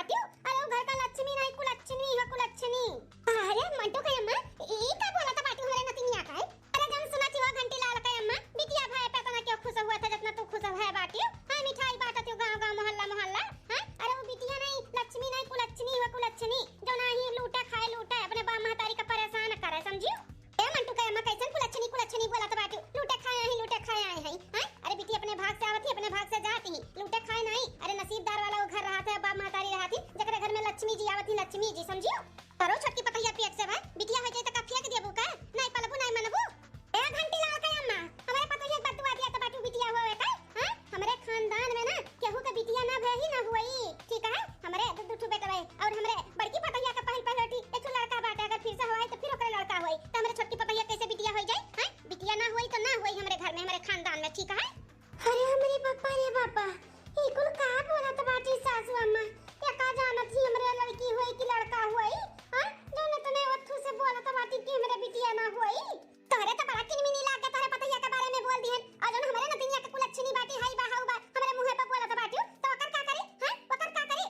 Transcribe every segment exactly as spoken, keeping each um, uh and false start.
क्यों? अरे वो घर का लक्ष्मी नहीं, कुलच्छनी है, कुलच्छनी। अरे मंटू के अम्मा, ई का बोलत बाटू हमरे नतिनिया का है? अरे जब सुनत ही हो घंटी लाल के अम्मा, बिटिया भए पे तना क्यों खुश हुआ था जितना तू खुश है बाटियो? हाँ, मिठाई बांटत हो गाँव गाँव, मोहल्ला मोहल्ला। हाँ, अरे वो बिटिया नहीं, लक्ष्मी नहीं, कुलच्छनी हो, कुलच्छनी। जो ना ही लूटे खाए लूटे, अपने बाप महतारी का परेशान करे, समझियो? ए मंटू के अम्मा, कैसन कुलच्छनी कुलच्छनी बोलत बाटियो? लूटे खाए आई, लूटे खाए आए हैं। हाँ, अरे बिटिया अपने भाग से आवत ही, अपने भाग से जात ही, लूटे खाए नहीं। अरे नसीबदार वाला वो घर रहत है, बाप महतारी रहत ही, जकरे घर में लक्ष्मी जी आवत ही, लक्ष्मी जी, समझियो? करो छोटकी पतोहिया पेट से भाई, बिटिया हो जाए तो का फेंक देबू का? नहीं पलबू, नहीं मनबू। ए घंटी लाल के अम्मा, हमरे पतोहिया के बददुआ दिया तो बाटू बिटिया हुआ है का? हाँ? हमरे खानदान में ना केहू के बिटिया ना भय ही ना हुई, ठीक है? हमरे दू, दू ठो बेटा भाई और हमरे बड़की पतोहिया के पहल पहल होती, एक ठो लड़का बाटे, अगर फिर से हुआ है तो फिर ओकरे लड़का हुई, तो हमरे छोटकी पतोहिया कैसे बिटिया हो जाए? हाँ? बिटिया ना हुई तो ना हुई हमरे घर में, हमरे खानदान में, ठीक है? अरे हमरे बापा रे बापा, ई कुल का बोलत बाटी सासू अम्मा? या का जानत ही हमरे लड़की होई कि लड़का होई? हाँ? जौन तने ओथू से बोलत बाटी कि हमरे बिटिया ना होई? तोहरे तो बड़ा किनमिनी लाग गया, तोहरे पतोहिया के बारे में बोल दिहन, और जौन हमरे नतिनिया के कुलच्छनी बाटी, हाई बा, हाउ बा, हमरे मुँहे पर बोलत बाटी, तो ओकर का करी? हाँ? ओकर का करी?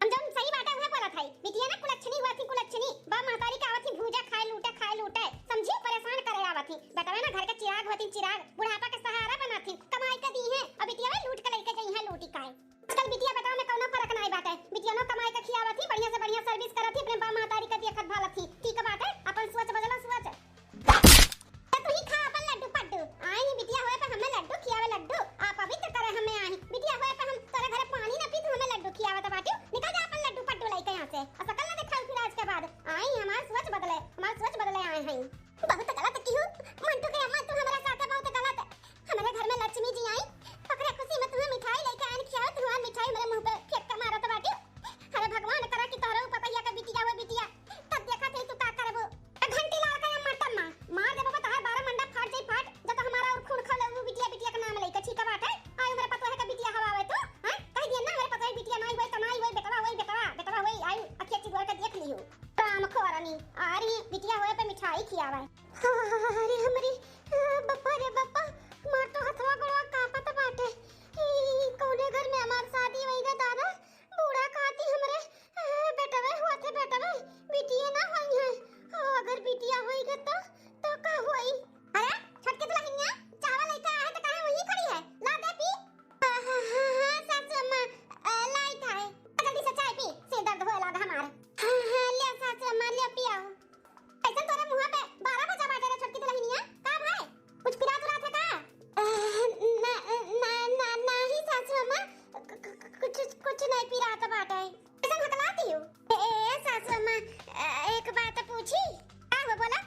हम जौन सही बाटे उहे बोलत हई। बिटिया ना कुलच्छनी हुआ थी, कुलच्छनी। बाप महतारी के आवत ही भूजा खाए लूटे, खाए लूटे। समझी? परेशान करे आवत ही। बेटवा ना घर के चिराग होती, चिराग। बुढ़ापा के सहारा बनत ही। कमाई के दी है। अब बिटिया लूट के लइके जइहैं लूटी खाए। आजकल बिटिया बेटवा में कौनो फर्क नाई बाटे। बिटिया ना कमाई के खियावत ही, बढ़िया से बढ़िया service करत ही, अपने बाप महतारी के देखत भालत ही। ठीक बाटे, अपन सोच बदला, सोच। त तू ही खा अपन लड्डू पड्डू। आई ही बिटिया होए पे हमें लड्डू खियावे लड्डू। आ पवित्र करे हमें आई। बिटिया होए पे हम तोरे घरे पानी ना पी, तू हमें लड्डू खियावे त बाटू। निकल जा अपन लड्डू पड्डू लइके यहाँ से। आ सकल ना दिखाई फिर आज के बाद। आई हमार सोच बदले, हमार सोच बदले आए हैं। बहुत गलत किहू। मंटू के अम्मा तू हमारे साथ बहुत गलत। हमारे घर में लक्ष्मी जी आई। ओकरे खुशी में तुम्हें मिठाई लइके आन खियावे, तुम्हार मिठाई मेरे मुंह पे फेंक के मारत बाटू। अरे भगवान करा कि तोहरे ऊ पतोहिया के बिटिया हो बिटिया। तब देखा थे तू का करबो। ए घंटी लाल का अम्मा टम्मा, मार देबो बा तोहार बारह मंडा फाट जाई फाट, जब तो हमारा और खून खौले ऊ बिटिया बिटिया के नाम लइके, ठीक बाटे? आई हमरे पतोहे के बिटिया हवावे तू, हैं? कह दिया ना हमरे पतोहे बिटिया नाई होई, त नाई होई, बेटवा होई, बेटवा, बेटवा होई, आई अखिया चिबुआ के देख लियो। राम खोरनी, आ रही बिटिया होए पे मिठाई खियावे। अरे हमरी, अ, बप्पा रे बप्पा, मार तो हथवा गोड़वा कांपत बाटे। ई कौने घर में हमार शादी होई रे दादा? बूढ़ा खाती हमरे, अ, बेटवे हुआ थे, बेटवे, बिटिये ना होई है। ओ, अगर बिटिया होई गए तो, तो का होई? अरे, छोटकी दुल्हनिया, चावल लेके आए तो काहे वहीं खड़ी है? ला दे पी। हाँ, हाँ, हाँ, हाँ, सासू अम्मा, अ, लाई था है। जल्दी से चाय पी, सिर दर्द होए लागा हमार। हाँ, हाँ, ले सासू अम्मा, ले पियाओ। कैसन तोरे मुँह पे बारह बजा बाटे रे छोटकी दुल्हनिया? का भाई? कुछ पिरात उरात है का? अ, ना, ना, ना, नाही सासू अम्मा, क-, क-, क-, कुछ, कुछ नहीं पिरात बाटे। कैसन हकलाती हो? ए, ए, सासू अम्मा, अ, एक बात पूछी? का हो बोला?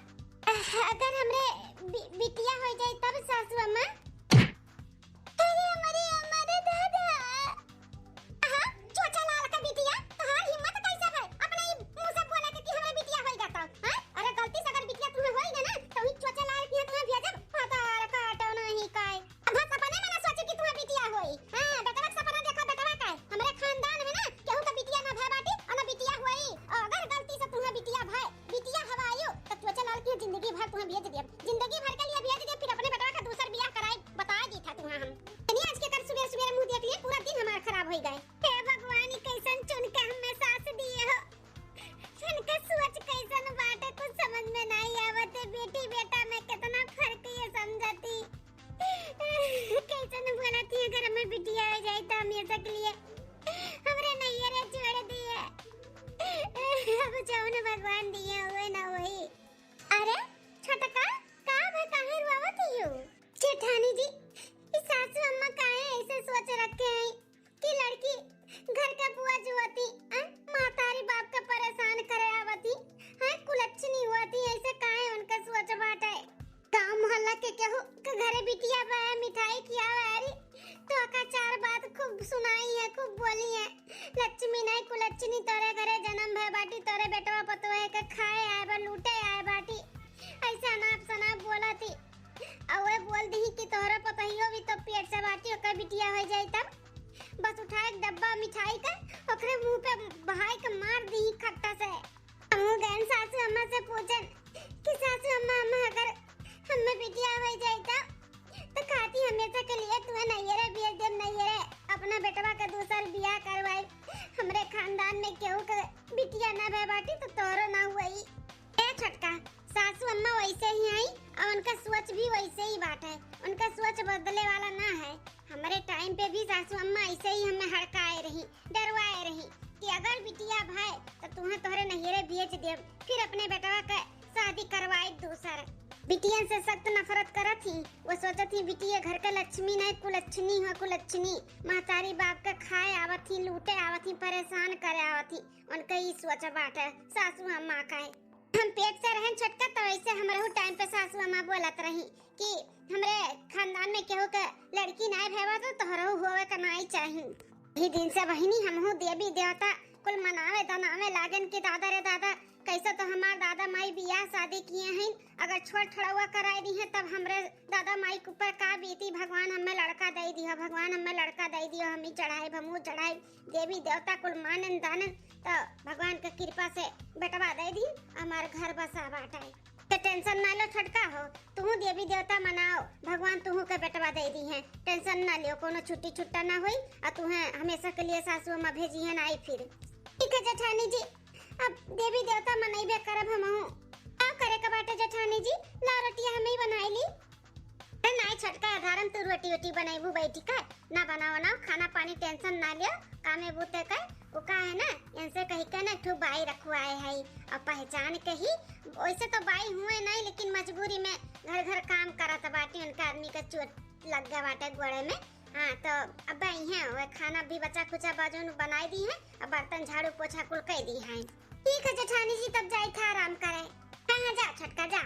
अ, अगर हमरे बि-, बिटिया हो जाए तब सासू अम्मा? अरे हमरे, हमरे दादा। हाँ, चोचा लाल का बिटिया, तोहार हिम्मत कैसे भय? अपने ही मुंह से बोले के कि हमरे बिटिया होई गता, हाँ? अरे गलती से अगर बिटिया तुम्हें होई ना, ना, तो ही चोचा लाल के यहाँ तुम्हें भेजब, पता काटो नहीं काय। अब हम सपने में ना सोचे कि तुम्हें बिटिया होई। हाँ, बेटवा के सपना देखा, बेटवा का है। हमरे खानदान में ना, केहू का बिटिया ना भय बाटी, और ना बिटिया होई। और अगर गलती से तुम्हें बिटिया भय, बिटिया हवायो, तो चोचा लाल की जिंदगी भर तुम्हें भेज दिया। जिंदगी भर के लिए भेज दिया, फिर अपने बेटवा का दूसर बियाह कराए, बता दी था तुम्हें हम। यानी आज के कर सुबह सुबह मुंह देख लिए, पूरा दिन हमारा खराब हो गए। हे भगवान, ई कैसन चुन के हमें सास दिए हो। इनका सोच कैसन बाटे, कुछ समझ में नहीं आवत है। बेटी बेटा में कितना फर्क ये समझती। कैसन बोलती है, अगर हमें बिटिया हो जाए तो हमेशा के लिए हमरे नैहरे छोड़ दिए। अब जौन भगवान दिए हुए ना वही। अरे छोटका, का भा काहे रोवत हियो? जेठानी जी, ई सासू अम्मा काहे ऐसे सोच रखे हैं कि लड़की घर के बुआ जो होती, हैं, महतारी बाप के परेशान करे आवती, हैं, कुलच्छनी होती, ऐसे काहे उनके सोच बाटे? गाँव मोहल्ला के केहू के घरे बिटिया बा, मिठाई खियावे आरी, तो ओका चार बात खूब सुनाई है, खूब बोली है। लक्ष्मी नहीं कुलच्छनी तोरे घरे जन्म भय बाटी, तोरे बेटवा पतोहे के खाए आए बा, लूटे आए बाटी। ऐसे अनाप शनाप बोलती। अउए बोल दिही कि तोहरा पतोहियो भी तो पेट से बाटी, ओकर बिटिया हो जाई तब। बस उठाए के डब्बा मिठाई का, ओकरे मुंह पे बहाए के मार दिही खट्टा से। हमहू गएन सासू अम्मा से पूछन कि सासू अम्मा, अम्मा अगर हमें बिटिया हो जाई तब, तो खाती हमेशा के लिए तुम्हें नैहरे भेज देब, नैहरे। अपना बेटवा के दूसर बियाह करवाई, हमरे खानदान बिटिया ना भय बाटी तो तोरो ना हुई। ए छोटका, सासू अम्मा वैसे ही आई और उनका सोच भी वैसे ही बाटे। उनका सोच बदले वाला ना है। हमरे टाइम पे भी सासू अम्मा ऐसे ही हमें हड़काए रही, डरवाए रही कि अगर बिटिया भय तो तुहें तोहरे नैहरे भेज देब, फिर अपने बेटवा के शादी करवाए दूसर। बिटियन से सख्त नफरत करत ही। वो सोचत ही बिटिया घर के लक्ष्मी नहीं, कुलच्छनी हो, कुलच्छनी। महतारी बाप के खाए आवत ही, लूटे आवत ही, परेशान करे आवत ही। उनके ई सोच बाटे सासू अम्मा का है। हम पेट से रहन छोटका, तो ऐसे हमरहू टाइम पे सासू अम्मा बोलत रही कि हमरे खानदान में केहू के लड़की नाय भय बा तो तोहरहू होवे के नाय चाही। यही दिन से बहिनी हमहू देवी देवता कुल मनावे दनावे लागन कि दादा रे दादा, कैसे तो हमार दादा माई बियाह शादी किए हैं, अगर छोड़ छोड़ौआ कराए दी हैं तब हमरे दादा माई के ऊपर का बीती। भगवान हमें लड़का दे दिया, भगवान हमें लड़का दे दिया, हम ही चढ़ाई, हमहू चढ़ाई। देवी देवता कुल मानन दानन तो भगवान के कृपा से बेटवा दे दी, हमार घर बसा बाटे। तो टेंशन ना लो छोटका हो, तुहू देवी देवता मनाओ, भगवान तुहू के बेटवा दे दी हैं। टेंशन ना लियो, कोनो छुट्टी छुट्टा ना होई, आ तुहें हमेशा के लिए सासू अम्मा भेजी हैं ना आई फिर। ठीक है जेठानी जी, अब देवी देवता मनइबे करब हमहू। का करे के बाटे जेठानी जी, ला रोटिया हम ही बनाई ली। अरे नाई छोटका, अधारम तू रोटी वोटी बनइबू बैठी का, ना बनाओ ना खाना पानी, टेंशन ना लियो, कामे बूते कर। वो का है ना, इनसे कही के ना एक ठो बाई रखवाए है और पहचान के ही। वैसे तो बाई हुए नहीं, लेकिन मजबूरी में घर घर काम करत बाटी, उनका आदमी का चोट लग गया बाटे गोड़े में। हाँ, तो अब आई हैं, वो खाना भी बचा खुचा बाजू बनाई दी है, अब बर्तन झाड़ू पोछा कुल कर दी है। ठीक है जेठानी जी, तब जाई खा आराम करे। हाँ हाँ, जा छोटका जा।